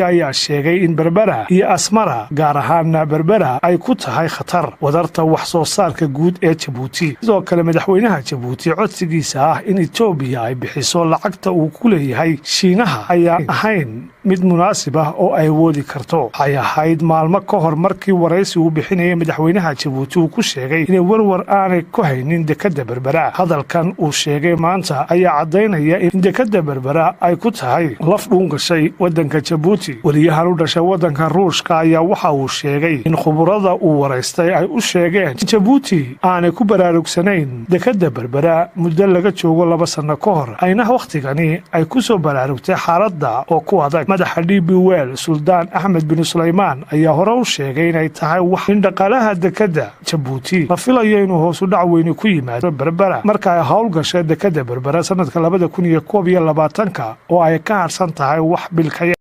Ayaa sheegay in Berbera iyo Asmara, gaar ahaana Berbera, ay ku tahay khatar wadarta wax soo saarka guud ee Jabuuti. Sidoo kale, madaxweynaha Jabuuti codsigiisa ah in Etoobiya ay bixiso lacagta uu ku leeyahay Shiinaha ayaan ahayn mid munaasib ah oo ay awoodi karto. Waxay ahayd maalmo ka hor markii waraysi uu bixinayay madaxweynaha Jabuuti uu ku sheegay inay warwar aanay ku haynin dekadda Berbera. Hadalkan uu sheegay maanta ayaa caddaynaya in dekadda Berbera ay ku tahay laf dhuun gashay waddanka Jabuuti. Weriyahan u dhashay waddanka Ruushka ayaa waxa uu sheegay in khuburada uu waraystay ay u sheegeen in Jabuuti aanay ku baraarugsanayn dekadda Berbera muddo laga joogo 2 sanno ka hor, ayna wakhtigani ay ku soo baraarugtay xaaladda oo ku adag. Madaxa DP World, Suldaan Axmed bin Sulaymaan, ayaa hore u sheegay inay tahay wax in dhaqaalaha dekadda Jabuuti la filayo inuu hoosu dhac weyni ku yimaado Berbera marka ay howl gashay dekadda Berbera sanadka 2021-ka oo ay ka harsan tahay wax bilkaya.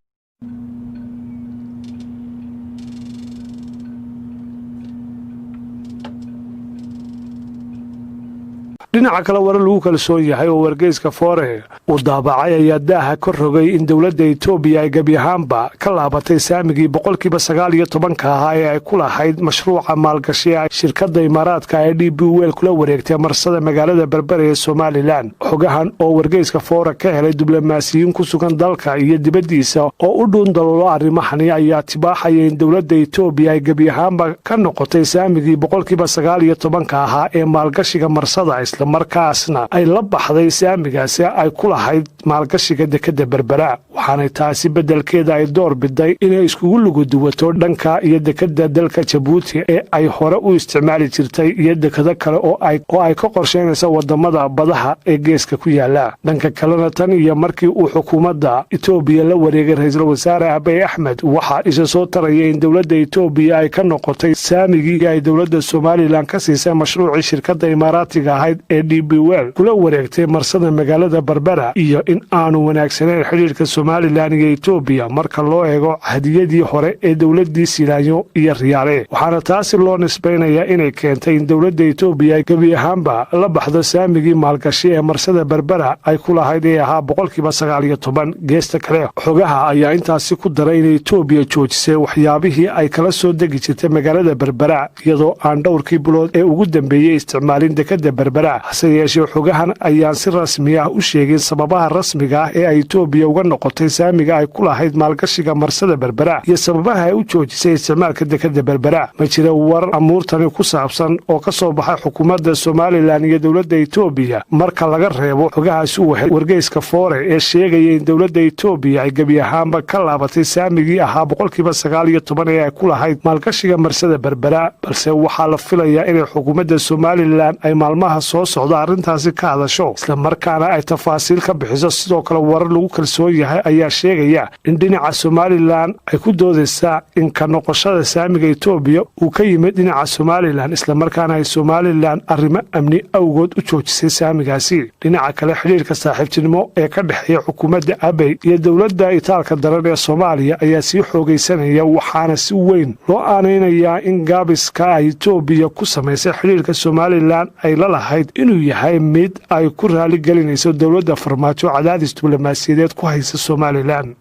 Dhinaca kale, warar lagu kalsoon yahay oo wargeyska Foore uu daabacay ayaa daaha ka rogay in dowladda Etoobiya ay gebi ahaanba ka laabatay saamigii 19% ahaa ee ay ku lahayd mashruuca maalgashi ay shirkadda Imaaraadka ee DP World kula wareegtay marsada magaalada Berbera ee Somalilan. Xogahan oo wargeyska Foore ka helay diblomaasiyiin ku sugan dalka iyo dibaddiisa oo u dhuundaloolo arrimahani ayaa tibaaxaya in dowladda Etoobiya ay gebi ahaanba ka noqotay saamigii 19% ahaa ee maalgashiga marsada, islamarkaasna ay la baxday saamigaasi ay ku lahayd maalgashiga dekadda Berbera. Waxaanay taasi beddelkeeda ay door biday inay iskugu luguduwato dhanka iyo dekadda dalka Jabuuti ee ay hore u isticmaali jirtay iyo dekado kale oo ay ka qorsheynaysa wadamada badaha ee geeska ku yaala. Dhanka kalena, tan iyo markii uu xukuumadda Etoobiya la wareegay ra-iisul wasaare Abiy Axmed, waxaa isa soo taraya in dowladda Etoobiya ay ka noqotay saamigii ay dowladda Somalilan ka siisay mashruucii shirkadda Imaaraatiga ahayd ee DP World kula wareegtay marsada magaalada Berbera, iyo in aanu wanaagsanayn xidhiirka Somalilan iyo Etoobiya marka loo eego hadiyadii hore ee dowladdii Silaanyo iyo Riyaale. Waxaana taasi loo nisbaynayaa inay keentay in dowladda Etoobiya gebi ahaanba la baxdo saamigii maalgashi ee marsada Berbera ay ku lahayd ee ahaa 19%. Geesta kale, xogaha ayaa intaasi ku daray in Etoobiya joojisay waxyaabihii ay kala soo degi jirtay magaalada Berbera, iyadoo aan dhowrkii bilood ee ugu dambeeyey isticmaalin dekadda Berbera. Hase yeeshee, xogahan ayaan si rasmi ah u sheegin sababaha rasmiga ah ee ay Etoobiya uga noqotay saamiga ay ku lahayd maalgashiga marsada Berbera iyo sababaha ay u joojisay isticmaalka dekadda Berbera. Ma jira war amuurtani ku saabsan oo ka soo baxay xukuumadda Somalilan iyo dowladda Etoobiya, marka laga reebo xogahaasi uu helay wargeyska Foore ee sheegaya in dowladda Etoobiya ay gebi ahaanba ka laabatay saamigii ahaa 19% ee ay ku lahayd maalgashiga marsada Berbera. Balse waxaa la filayaa inay xukuumadda Somalilan ay maalmaha soo socda arrintaasi ka hadasho, islamarkaana ay tafaasiil ka bixiso. Sidoo kale, warar lagu kalsoon yahay ayaa sheegaya in dhinaca Somalilan ay ku doodaysaa in ka noqoshada saamiga Etoobiya uu ka yimid dhinaca Somalilan, islamarkaana ay Somalilan arrimo amni awgood u joojisay saamigaasi. Dhinaca kale, xidhiirka saaxiibtinimo ee ka dhexeeya xukuumadda Abiy iyo dowladda itaalka daran ee Soomaaliya ayaa sii xoogaysanaya, waxaana si weyn loo aanaynayaa in gaabiska ay Etoobiya ku samaysay xidhiirka Somalilan ay la lahayd inuu yahay mid ay ku raaligelinayso dowladda Farmaajo cadaadis diblomaasiyadeed ku haysa Somalilan.